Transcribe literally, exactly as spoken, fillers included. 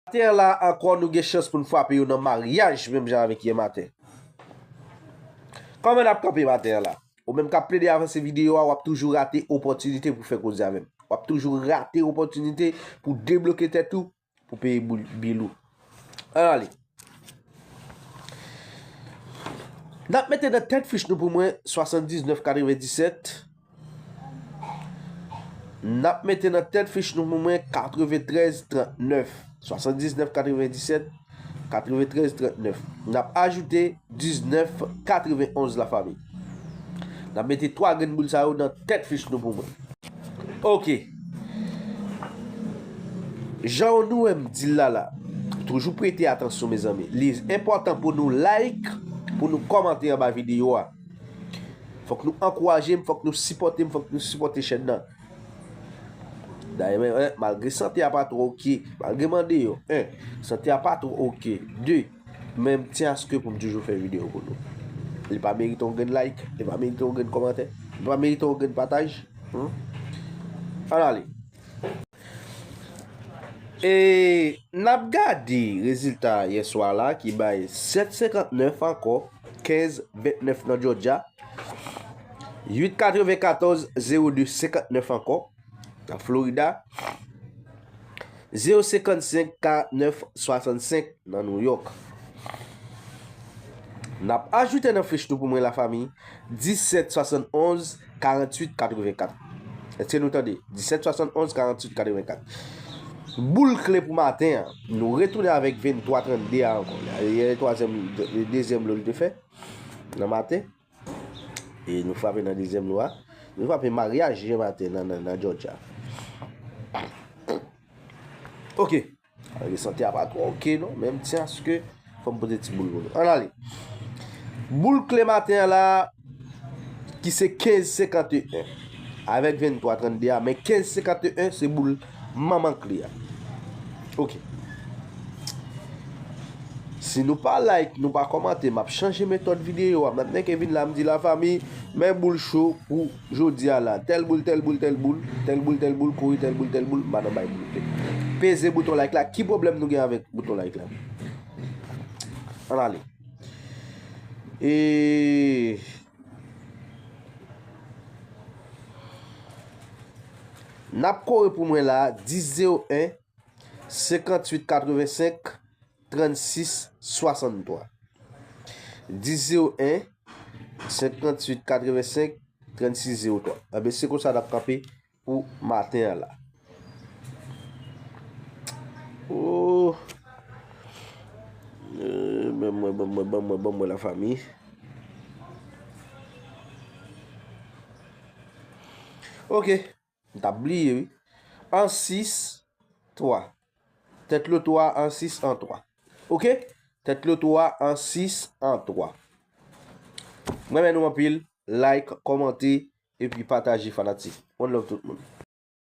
Maten an la ankò, nou gen chans pou n frape yo nan maryaj, menm jan avèk yè maten. Kòman n ap kanpe maten an la? Ou menm k ap plede avanse videyo a, w ap toujou rate opòtinite pou fè koze avè m. W ap toujou rate opòtinite pou debloke tèt ou, pou peye boul, bil ou. Ann ale. N ap mete nan tèt fich nou pou mwen swasanndiznèf katrevenndisèt. N ap mete nan tèt fich nou pou mwen katreventrèz trannèf. Swasanndiznèf katrevenndisèt, katreventrèz trannèf. N ap ajoute diznèf katrevenonz, lafanmi. N ap mete twa grenn boul sa yo nan tèt fich nou pou mwen. Ok. Jan nou wè m di l la la, toujou prete atansyon, mezanmi. Li enpòtan pou nou like, pou nou kòmante anba videyo a. Fòk nou ankouraje m, fòk nou sipòte m, fòk nou sipòte chèn nan. Dayè, men, eh, malgre sante a pa twò oke, malgre m andeyò, en, sante a pa twò oke, de, men m tyen aske pou m toujou fè videyo pou nou. Li pa merite yon grenn like, li pa merite yon grenn kòmantè, li pa merite yon grenn pataj. Hmm? Ann ale. E n ap gade rezilta yèswa la ki bay sèt senkantnèf ankò, kenz ventnèf nan Georgia, uit katrevenkatòz zewo de senkantnèf ankò nan Florida, zewo senkannsenk karannèf swasannsenk nan New York. N ap ajoute nan fich nou pou mwen, lafanmi, disèt swasannonz karanntuit katrevenkat. Èske nou tande? Disèt swasannonz karanntuit katrevenkat. Boul kle pou maten an. Nou retounen avèk venntwa trannde a ankò. Yè, twazyèm, dezyèm lo li te fè nan maten. E nou frape nan dezyèm lo a. Nou frape maryaj yè maten nan, nan, nan Georgia. Ok. Malgre sante a pa twò oke non, men m tyen aske fò m pote ti boul pou nou. Ann ale. Boul kle maten an la, ki se kenz senkanteyen, avèk venntwa trannde a, men kenz senkanteyen se boul manman kle a. Ok. Si nou pa like, nou pa kòmante, m ap chanje metòd videyo a. M ap nèke vin la, m di lafanmi, men boul cho pou jodi a la. Tèl boul, tèl boul, tèl boul, tèl boul, tèl boul, kouri, tèl boul, tèl boul, m pa nan bay boul. Peze bouton like la. Ki pwoblèm nou gen avèk bouton like la? Ann ale. E n ap kore pou mwen la, dis zewo en, senkanntuit katrevensenk, trannsis swasanntwa. Dis zewo en, senkanntuit katrevensenk, trannsis zewo twa. Enben, se konsa n ap kanpe pou maten an la. Oh. Euh, ban mwen, ban mwen, ban mwen, ban mwen, lafanmi. Ok. M t ap bliye, wi. An sis, twa. Tèt loto a an sis, an twa. Ok? Tèt loto a an sis, an twa. M renmen nou anpil. Like, kòmante, epi pataje, fanatik. One love tout moun.